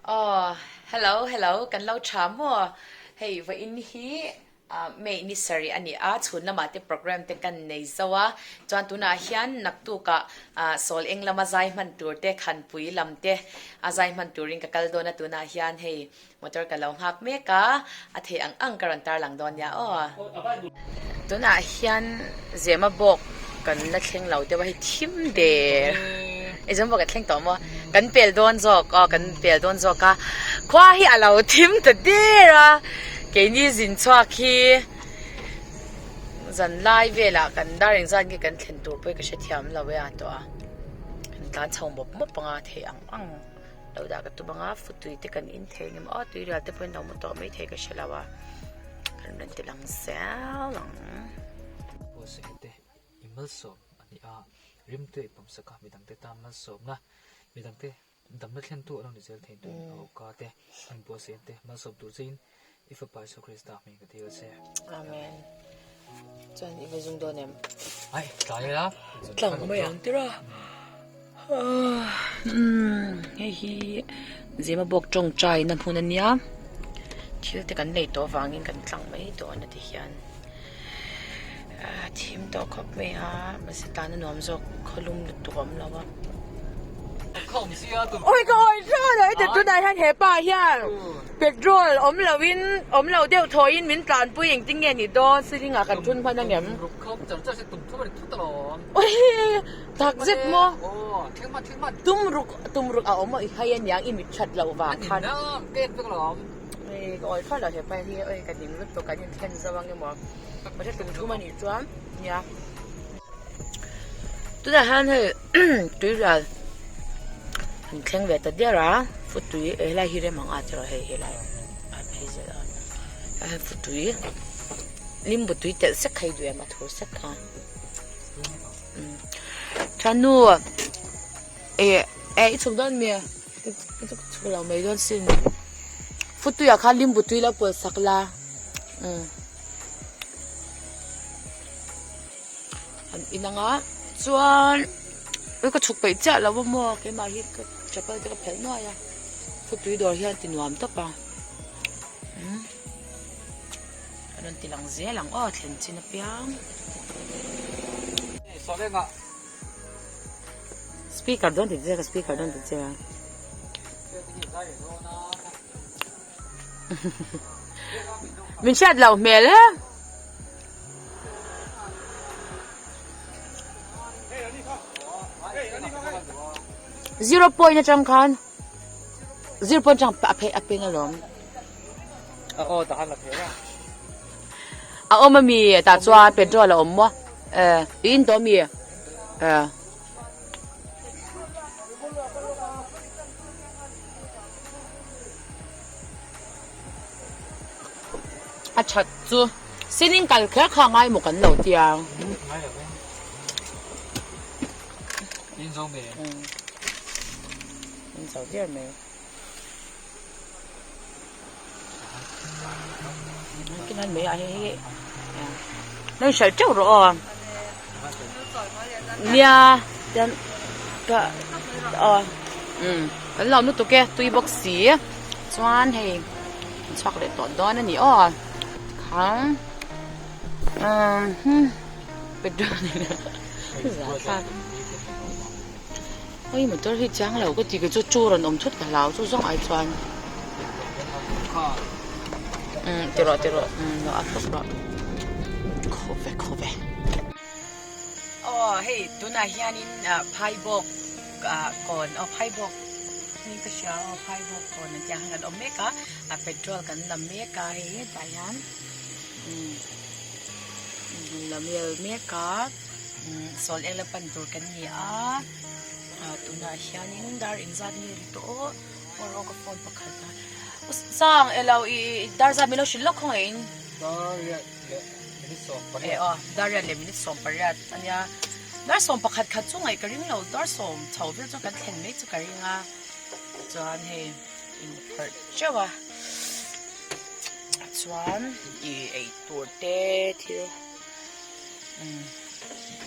Aw hello hello kan lo tha maw hei vawiin hi May ni sarih a ni a chhun lamah te program te kan nei zo a chuan tunah hian naktukah sawl eng lama zai hman tur te khanpui lam te a zai hman turin ka kal dawn a tunah hian hei Motor ka lo nghak mek a, a theih ang ang ka rawn tarlang dawn nia aw. Tunah hian Zema bawk kan la thleng lo deuh a, hei thim der e Zema bawk kan thleng tawh maw? Kan pel dawn zawk aw kan pel dawn zawk a, khua hi a lo thim ta der a, keini zin chhuak hi zan lai velah kan dar engzat nge kan thlen tur pawh hi ka hrethiam lo e a tawh a, kan tlan chho mawp mawp ang a theih ang ang. Lo dah ka tum anga futui te kan in thei ngem aw tui rial te pawhin lo mu tawh mai thei ka hre lo a kan rawn ti lang zel ang. Buatsaih te i malsawm a ni a, rimtu i pawmsak a, midangte tan malsawmna, midangte damna thlentu a lo ni zel thei tuin a awka te an buatsaih te malsawm tur chein i fapa Isua Krista hming ka dil che. Amen. Chuan i va zung dawn em? Ai, tlai ila. Tlang mai ang tira. Hei hi Zema bawk tawngtai na hmun ania. Thil te kan lei tawh avangin kan tlang mai dawn a ti hian. A thim tawh khawp mai a, mahse tan a nuam zawk khawlum lutuk a awm lo a. Awi ka awi thlawt a, heti tunah hian hepa hian petrol awm lo in awm lo deuh thaw in min tlanpui engtin nge ni dawn ceiling ah kan thun hman angem. Awi tak zet maw tum ruk tum ruk a awm a i hai aniang i mit that loh vang khan. Ui ka awi thlawt lo hepa hi ui ka ning lutuk kan inthlen zo ang emaw mahse tum thum anih chuan nia tunah hian hei tuirial an thleng ve ta der a futui eh helai hi rem ang a tiraw hei helai a phei zel a ah hian futui limbu tui telh sek kha hi duh em a thur sek kha thanu eh eh i chhuk dawn mi. Ka chhuk lo mai dawn sin. Futui ah khan limbu tui lo pawlh sak la. Umm. An in ang a chuan ui ka chhuk peih chiah lo a maw keimah hi ka chapal te ka phelh nuai a. Futui dawr hian ti nuam tawp a. Umm. A rawn ti lang zel ang aw thlen chin apiang. Speaker dawn ti che ka speaker dawn ti che a. Min hriat loh hmel e. Zero point atang khan zero point atang a phei a peng alawm. A aw ta han la phei a. A awm a mi tah chuan petrol a awm maw eh i in tawh a mi eh. A that chu sining kal kher kha ngai maw kan lo tia. Ngai lo e. In zo me. In zo der mai. Kinai mai ah hei hi nang hralh teuh rawh aw nia chuan ka aw umm kan lo lutuk e tui bawk si chuan hei an chhuak leh tawh dawn a ni aw khang umm petrol zahthlak. Hei motor hi chiang lo ka ti kei chu chu rawn awm thut ka hlau chu zawng ai chuan umm ti rawh ti rawh umm lo a fawk rawh khaw ve khaw ve. Aw hei tunah hianin ah phaibawk ah kawn aw phaibawk hming ka hria aw phaibawk kawn an tih ang hian kan awm mek a ah petrol kan la mek a hei hetah hian umm la mel mek a. Sawl eng la pan tur kan ni a ah tunah hianin dar engzat nge ri tawh aw aw rawh ka phone pakhat a sang elo ih dar zat min lo hrilh lawk khawngaih in dar riat leh minute 18 eh aw dar riat leh minute 18 ania dar 11 khat chu ngaih ka ring lo dar sawm chho vel chu kan thlen mai chu ka ring a chuan hei in phawrh teuh a chuan ih eitur te thil.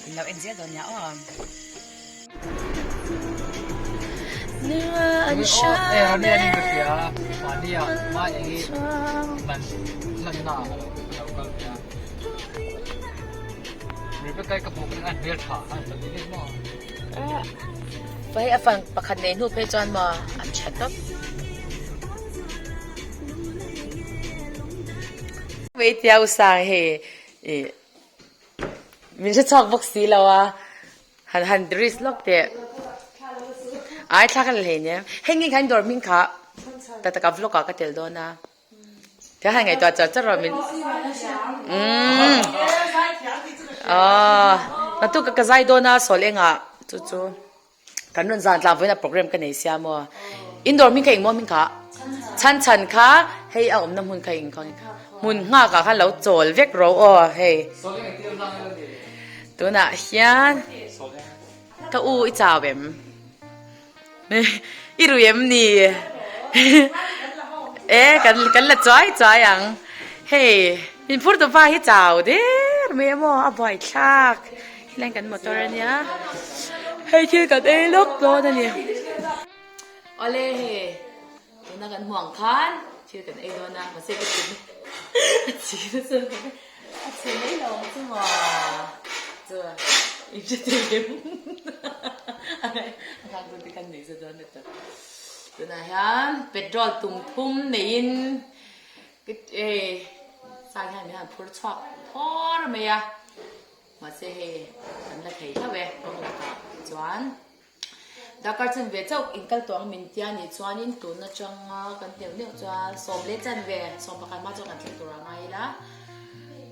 Min lo en zel dawn nia aw. Hei a fan pakhat nei hnu phei chuan maw a tha tawp. Hmeichhia u sang hei ih min hre chhuak bawk si lo a han han risk lawk teh ai thla ka la hlei nia heng nge khan dawr hming kha tak tak a vlog ah ka tel dawn a ka han ngaihtuah char char rawh min umm aw naktuk ka zai dawn a sawl engah chu chu. Kan rawn zan tlang vawiin a program ka nei sia maw? Indoor hming kha engmaw hming kha? Chhan chhan kha hei a awmna hmun kha eng hmun nghak ah khan lo chawl vek ro aw hei. Tunah hian ka u i chau em? I rui em ni? E kan kan la chuai chuai ang. Hei min phur tupa hi chau der mai a maw a buaithlak. Helai kan motor a nia hei thil kan ei lawk dawn a ni awle hei tuna kan hmuh ang khan thil kan ei dawn a mahse ka chim a chim nasa lutuk a chhe mai lo ang chu maw chu i hre thei em a nghak tu te khan nei za dawn lutuk tunah hian petrol tum thum neiin hei sang hian min han phur chhuak thawr mai a. Mahse hei kan la thei hlauh e kawng lakah chuan darkar chan ve chauh in kal tawh ang min tia nih chuanin tun atanga kan hneuh neuh chuan sawm leh chan ve sawm pakhat hma chuan kan thleng tur a ngai ila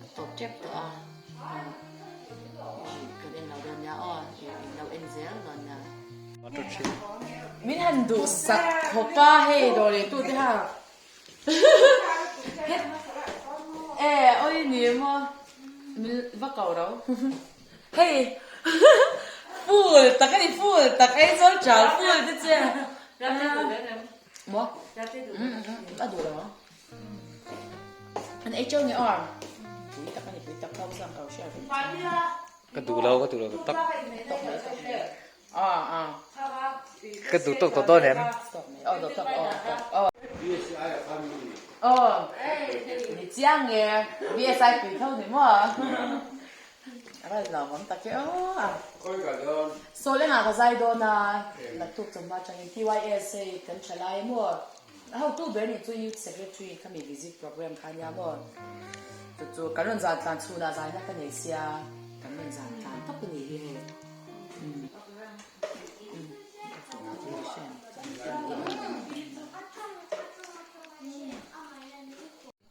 a tawp tep tawh a kan en lo dawn nia aw in lo en zel dawn nia. Min han duhsak khawp a hei dawr leh tute ha E oi ni maw min va ko ro hei full tak ani full tak ei chuan chal full te che maw a duh lo ang an ei cheu nge aw pui tak ani pui tak kau sang kau hriat ka duh lo ka duh lo tak Ka duh tawk tawh dawn em?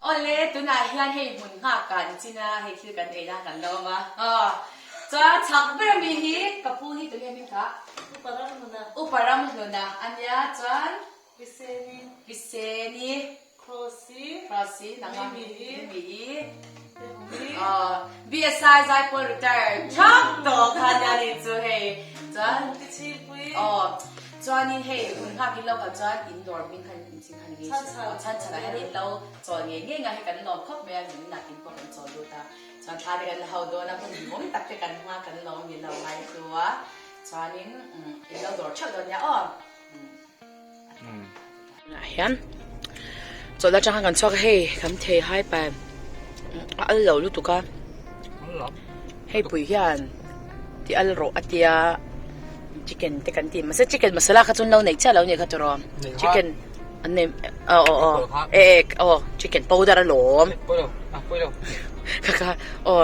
Awle tunah hian hei hmun nghak kan chin a hei thil kan ei na kan lo awm a aw chuan chhak ber ami hi ka pu hi tunge hming kha Upa Ramhluna ania chuan Piseni Crossy nanga Mimi Aw BSI Zaipawl retire thak tawh kha nia ni chu hei chuan aw chuanin hei hun nghak in lo kal chuan in dawr hming khan in chin khan nge chhan chhan ah hian in lo chawl ngei ngei nga hei kan lawm khawp mai a min nak in pawh kan chawl lut a chuan thla te kan la ho dawn a hun hlimawm tak te kan hma kan lawm min lo ngai hlu a chuanin in lo dawr theuh dawn nia aw. Ah hian chawlh atang khan kan chhuak a hei kan thei hai pai a al lo lutuk a hei pui hian ti al rawh a tia chicken te kan ti mahse chicken masala kha chu an lo neih chiah lo a nih kha tiraw chicken an nei aw aw aw e e aw chicken powder alawm kha kha aw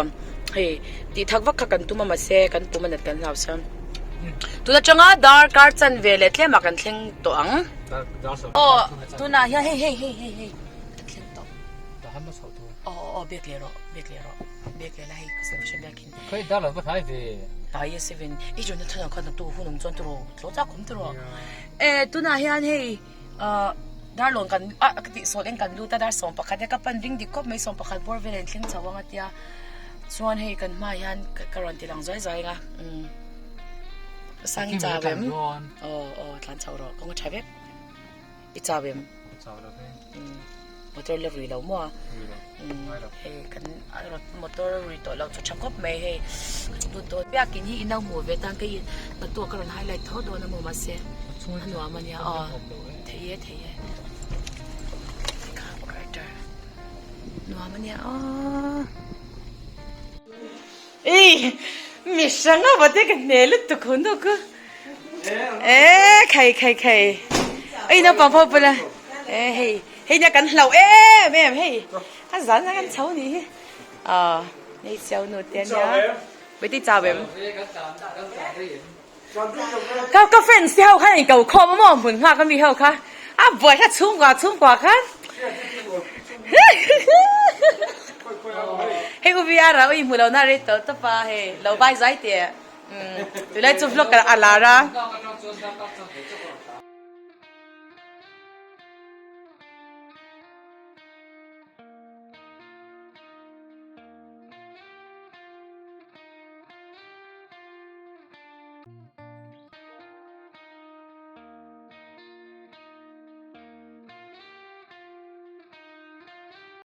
hei tih thak vak kha kan tum a mahse kan pum a nat kan hlau sia. Tun atanga darkar chanve leh tlemah kan thleng tawh ang. Aw tunah hian hei hei hei hei hei kan thleng tawh. Aw aw aw biak leh rawh biak leh rawh biak leh la hei ka sawi hre biakin. Khoi dar lo va hnai ve. Pai e seven i Jonathan ang khan tu hun awm chuan tiraw tlaw chak awm tiraw. E tunah hian hei ah darlawn kan ah ka tih sawl eng kan lut a dar 11 e ka pan ring dik khawp mai 11 bawr vel in thleng chho ang a tia. Chuan hei kan hmaah hian ka rawn ti lang zuai zuai ang a umm sang i chau em aw aw tlan chho rawh kawng a tha vek i chau em umm motor la rui lo maw a umm hei kan motor rui tawh lo chu tha khawp mai hei biakin hi inlo hmuh ve tan ka in hnathawh ka rawn highlight tho dawn a maw mahse. A nuam a nia aw. Thei e thei e. Tikha quarter. Nuam a nia aw. Ei mi hrang a vate ka hne lutuk hun deuh khu. E khai khai khai. Ei naupang pawh pawh la. E hei hei nia kan hlauh em em hei. A zan a kan chho nih hi. Aw hei chiau nu te ania. Beti chau em? Ka ka friends te ho khan in ko khawm a maw hmun nghak ami ho kha a buai kha chhungkua chhungkua khan hei u VR a ui hmu lo na rei tawh tawp a hei lo vai zai teh tunlai chu vlog a lar a.